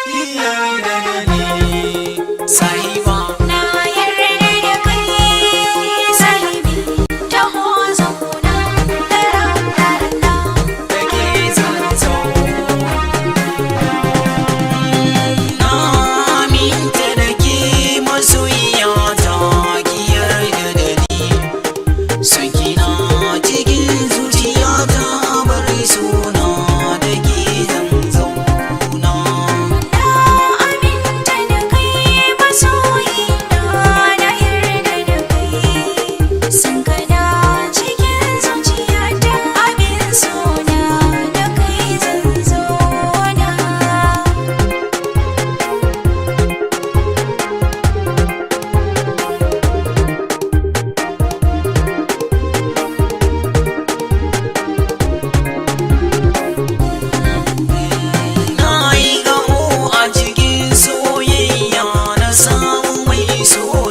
Yarda da ni, sahiba. Na yarda da kai sahibi, taho zauna daren. Da ke zan zauna. Na aminta da ke, masoyiyata, ki yarda da ni. Sakina cikin zuciyata, bar suna, da ke zan zauna. Na aminta da kai masoyina, na yarda da kai. San kana cikin zuciyata, abin sona, da kai zan zauna. Na yi gamo a cikin soyayya, na samu mai sona.